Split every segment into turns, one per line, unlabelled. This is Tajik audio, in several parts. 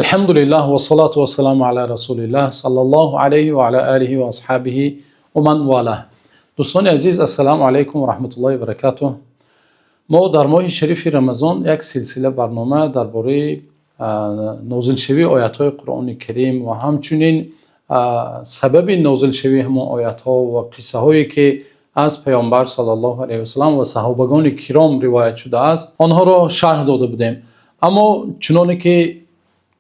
الحمد لله والصلاة والسلام على رسول الله صلى الله عليه وعلى آله وأصحابه ومن والاه. Дӯстони азиз, السلام عليكم ورحمة الله وبركاته. Мо дар моҳи шарифи Рамазон як силсила барнома дар бораи нозилшавии оятҳои Қуръони Карим ва ҳамчунин сабаби нозилшавии ҳамон оятҳо ва қиссаҳое, ки аз Паёмбар صلى الله عليه وسلم ва саҳобагони киром ривоят шудааст, онҳоро шарҳ дода будем. Аммо чуноне ки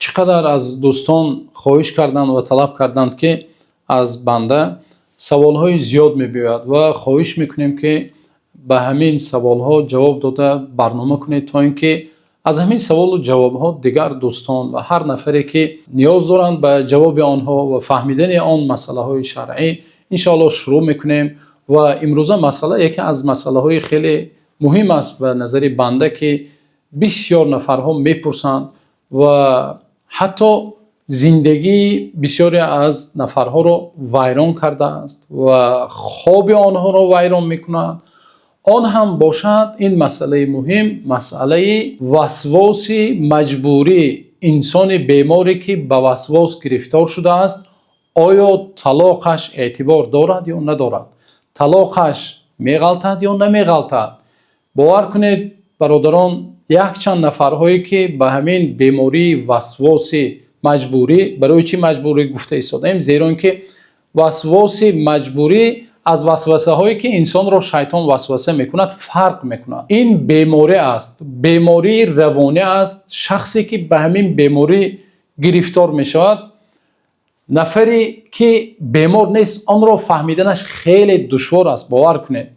чӣ қадар аз дӯстон хоҳиш карданд ва талаб карданд, ки аз банда саволҳои зиёд мебиёяд ва хоҳиш мекунем, ки ба ҳамин саволҳо ҷавоб дода барнома кунед, то ин ки аз ҳамин саволу ҷавобҳо дигар дӯстон ва ҳар нафаре, ки ниёз доранд ба ҷавоби онҳо ва фаҳмидани он масъалаҳои шаръӣ. Иншоаллоҳ, шурӯъ мекунем ва имрӯза масъала яке аз масъалаҳои хеле муҳим аст ба назари банда, ки бисёр нафарҳо мепурсанд ва ҳатто зиндагии бисёре аз нафарҳоро вайрон кардааст ва хоби онҳоро вайрон мекунад. Он ҳам бошад ин масъалаи муҳим, масъалаи васвоси маҷбурӣ. Инсони беморе, ки ба васвос гирифтор шудааст, оё талоқаш эътибор дорад ё надорад, талоқаш меғалтад ё намеғалтад? Бовар кунед, бародарон, якчанд нафарҳое, ки ба ҳамин бемории васвоси маҷбурӣ. Барои чӣ маҷбурӣ гуфта истодаем? Зеро ин ки васвоси маҷбурӣ аз васвасаҳое, ки инсонро шайтон васваса мекунад, фарқ мекунад. Ин беморӣ аст, бемории равонӣ аст. Шахсе, ки ба ҳамин беморӣ гирифтор мешавад, нафаре, ки бемор нест, онро фаҳмиданаш хеле душвор аст, бовар кунед.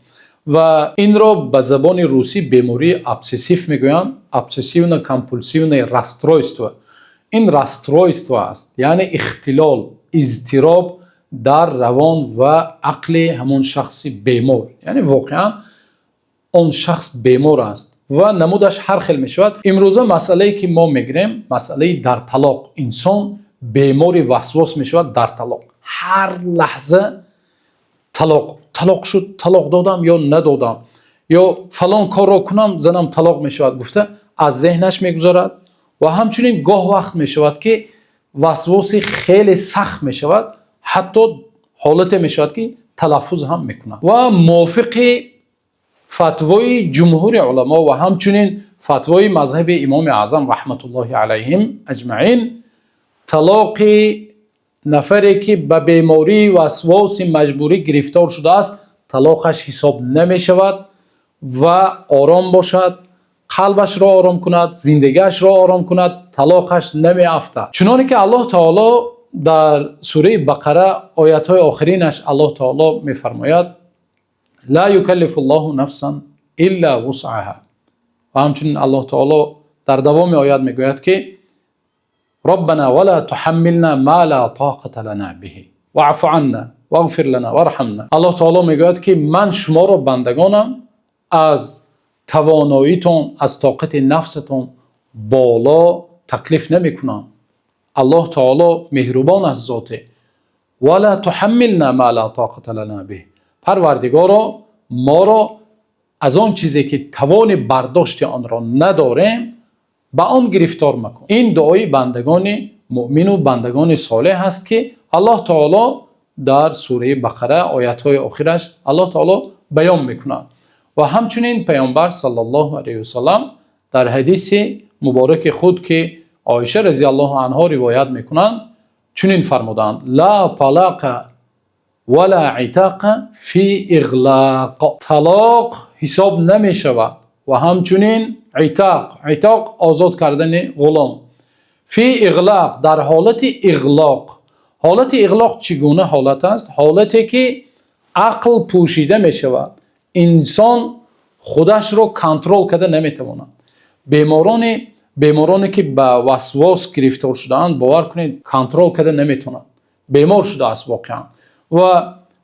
Ва инро ба забони русӣ бемории обсессив мегӯянд, обсессивно компульсивное расстройство. Ин расстройство аст, яъне ихтилол, изтироб дар равон ва ақли ҳамон шахси бемор. Яъне воқеан он шахс бемор аст ва намудаш ҳар хел мешавад. Имрӯза масъалае, ки мо мегирем, масъалаи дар талоқ. Инсон бемори васвос мешавад дар талоқ, ҳар лаҳза талоқ, талоқ шуд, талоқ додам ё надодам, ё фалон корро кунам, занам талоқ мешавад гуфта аз зеҳнаш мегузарад. Ва ҳамчунин гоҳ вақт мешавад, ки васвоси хеле сахт мешавад, ҳатто ҳолате мешавад, ки талаффуз ҳам мекунад. Ва мувофиқи фатвои ҷумҳури уламо ва ҳамчунин фатвои мазҳаби Имоми Аъзам رحمة الله عليهم أجمعين, талоқи нафаре, ки ба бемории васвоси маҷбурӣ гирифтор шудааст, талоқаш ҳисоб намешавад ва ором бошад, қалбашро ором кунад, зиндагиашро ором кунад, талоқаш намеафтад. Чуноне ки Аллоҳ таоло дар сураи Бақара, оятҳои охиринаш, Аллоҳ таоло мефармояд: لا يكلف الله نفسا إلا وسعها. Ва ҳамчунин Аллоҳ таоло дар давоми оят мегӯяд, ки ربنا ولا تحملنا ما لا طاقة لنا به واعف عنا واغفر لنا وارحمنا. Аллоҳ таоло мегӯяд, ки ман шуморо, бандагонам, аз тавоноитон, аз тоқати нафсатон боло таклиф намекунам. Аллоҳ таоло меҳрубон аст зоте. ولا تحملنا ما لا طاقة لنا به. Парвардигоро, моро аз он чизе, ки тавони бардошти онро надорем, ба он гирифтор макун. Ин дуои бандагони муъмину бандагони солеҳ аст, ки Аллоҳ таоло дар сураи Бақара, оятҳои охираш, Аллоҳ таоло баён мекунад. Ва ҳамчунин Паёмбар صلى الله عليه وسلم дар ҳадиси мубораки худ, ки Оиша رضي الله عنها ривоят мекунанд, чунин фармуданд: لا طلاق ولا عتاق في إغلاق. Талоқ ҳисоб намешавад ва ҳамчунин عتاق, عتاق озод кардани ғулом, في إغلاق, дар ҳолати иғлоқ. Ҳолати иғлоқ чӣ гуна ҳолат аст? Ҳолате, ки ақл пӯшида мешавад, инсон худашро контрол карда наметавонад. Бемороне, ки ба васвос гирифтор шудаанд, бовар кунед, контрол карда наметавонанд, бемор шудааст воқеан. Ва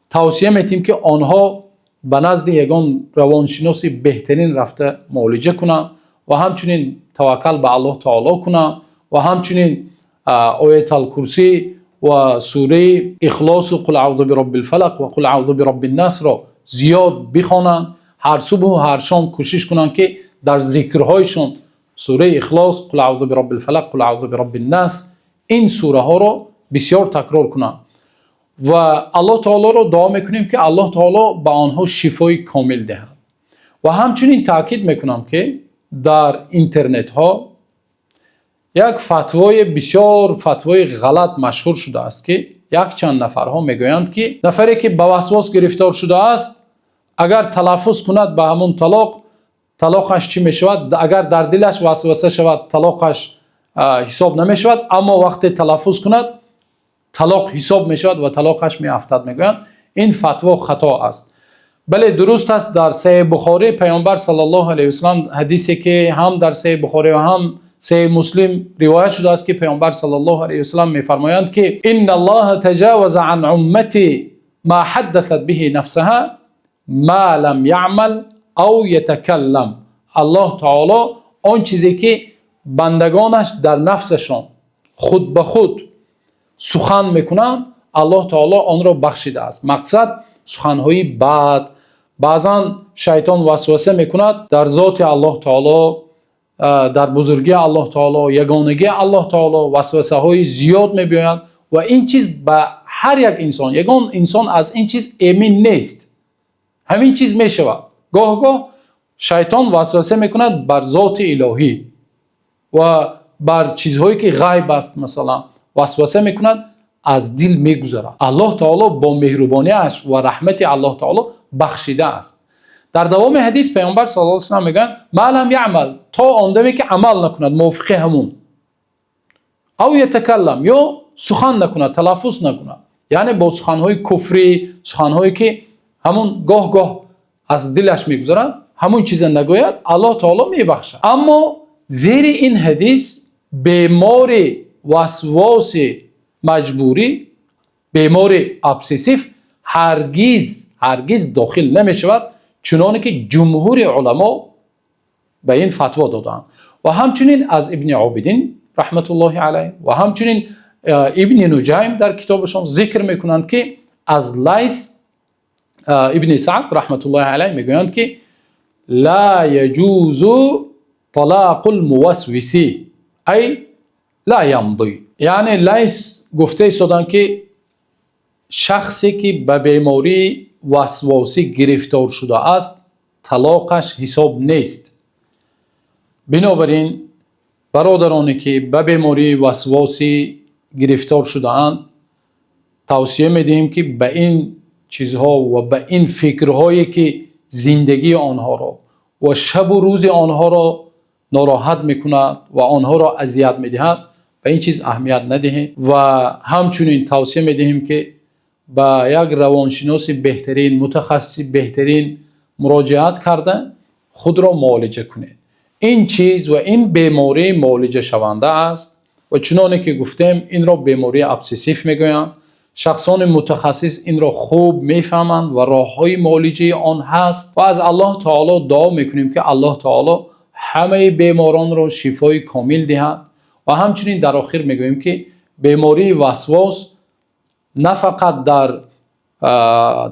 тавсия метиҳем, ки онҳо ба назди ягон равоншиноси беҳтарин рафта муолиҷа кунанд ва ҳамчунин таваккал ба Аллоҳ таоло кунанд ва ҳамчунин Ояталкурсӣ ва сураи Ихлосу قل أعوذ برب الفلق ва قل أعوذ برب الناس ро зиёд бихонанд. Ҳар субҳу ҳар шом кӯшиш кунанд, ки дар зикрҳояшон Сураи Ихлос, قل أعوذ برب الفلق, قل أعوذ برب الناس, ин сураҳоро бисёр такрор кунанд ва Аллоҳ таолоро дуо мекунем, ки Аллоҳ таоло ба онҳо шифои комил диҳад. Ва ҳамчунин таъкид мекунам, ки дар интернетҳо як фатвои бисёр фатвои ғалат машҳур шудааст, ки якчанд нафарҳо мегӯянд, ки нафаре ки ба васвос гирифтор шудааст, агар талаффуз кунад ба ҳамун талоқ, талоқаш чӣ мешавад? Агар дар дилаш васваса шавад, талоқаш ҳисоб намешавад, аммо вақте талаффуз кунад, талоқ ҳисоб мешавад ва талоқаш меафтад, мегӯянд. Ин фатво хато аст. Бале, дуруст аст, дар Саҳеҳи Бухорӣ Паёмбар صلى الله عليه وسلم, ҳадисе ки ҳам дар Саҳеҳи Бухорӣ ва ҳам Саҳеҳи Муслим ривоят шудааст, ки Паёмбар صلى الله عليه وسلم мефармоянд, ки إن الله تجاوز عن أمتي ما حدثت به نفسها ما لم يعمل أو يتكلم. Аллоҳ таоло он чизе ки бандагонаш дар нафсашон худ ба худ сухан мекунанд, Аллоҳ таоло онро бахшидааст. Мақсад, суханҳои бад. Баъзан шайтон васваса мекунад, дар зоти Аллоҳ таоло, дар бузургии Аллоҳ таоло, ягонагии Аллоҳ таоло васвасаҳои зиёд мебиёянд ва ин чиз ба ҳар як инсон, ягон инсон аз ин чиз эмин нест, ҳамин чиз мешавад. Гоҳ гоҳ шайтон васваса мекунад бар зоти илоҳӣ ва бар чизҳое ки ғайб аст, масалан, васваса мекунад, аз дил мегузарад. Аллоҳ таоло бо меҳрубониаш ва раҳмати Аллоҳ таоло бахшидааст. Дар давоми ҳадис Паёмбар صلى الله عليه وسلم мегӯянд: ما لم يعمل, то он даме ки амал накунад мувофиқи ҳамун, أو يتكلم, ё сухан накунад, талаффуз накунад, яъне бо суханҳои куфрӣ, суханҳое ки ҳамун гоҳ гоҳ аз дилаш мегузарад, ҳамун чиза нагӯяд, Аллоҳ таоло мебахшад. Аммо зери ин ҳадис бемори васвоси маҷбурӣ, бемори обсессив ҳаргиз, ҳаргиз дохил намешавад, чуноне ки ҷумҳури уламо ба ин фатво додаанд. Ва ҳамчунин аз Ибни Обидин رحمة الله عليه ва ҳамчунин Ибни Нуҷайм дар китобашон зикр мекунанд, ки аз Лайс Ибни Саъд رحمة الله عليه мегӯянд, ки لا يجوز طلاق الموسوس, أي لا يمضي. Яъне Лайс гуфта истоданд, ки шахсе ки ба бемории васвосӣ гирифтор шудааст, талоқаш ҳисоб нест. Бинобар ин, бародароне ки ба бемории васвосӣ гирифтор шудаанд, тавсия медиҳем, ки ба ин чизҳо ва ба ин фикрҳое ки зиндагии онҳоро ва шабу рӯзи онҳоро нороҳат мекунад ва онҳоро азият медиҳад, ба ин чиз аҳамият надиҳем. Ва ҳамчунин тавсия медиҳем, ки ба як равоншиноси беҳтарин, мутахассиси беҳтарин муроҷиат карда, худро муолиҷа кунед. Ин чиз ва ин беморӣ муолиҷашаванда аст ва чуноне ки гуфтем, инро бемории обсессив мегӯянд. Шахсони мутахассис инро хуб мефаҳманд ва роҳҳои муолиҷаи он ҳаст. Ва аз Аллоҳ таоло дуо мекунем, ки Аллоҳ таоло ҳамаи беморонро шифои комил диҳад. Ва ҳамчунин дар охир мегӯем, ки бемории васвос на фақат дар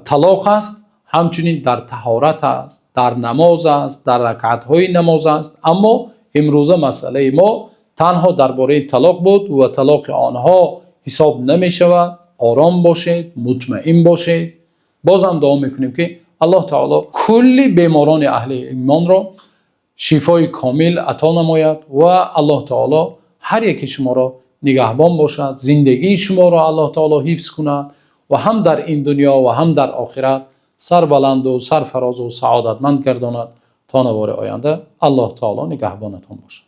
талоқ аст, ҳамчунин дар таҳорат аст, дар намоз аст, дар ракъатҳои намоз аст. Аммо имрӯза масъалаи мо танҳо дар бораи талоқ буд ва талоқи онҳо ҳисоб намешавад. Ором бошед, мутмаин бошед. Бозам дуо мекунем, ки Аллоҳ таоло кулли беморони аҳли имонро шифои комил ато намояд ва Аллоҳ таоло ҳар яки шуморо нигаҳбон бошад, зиндагии шуморо Аллоҳ таоло ҳифз кунад ва ҳам дар ин дунё ва ҳам дар охират сарбаланду сарфарозу саодатманд гардонад. То навори оянда, Аллоҳ таоло нигаҳбонатон бошад.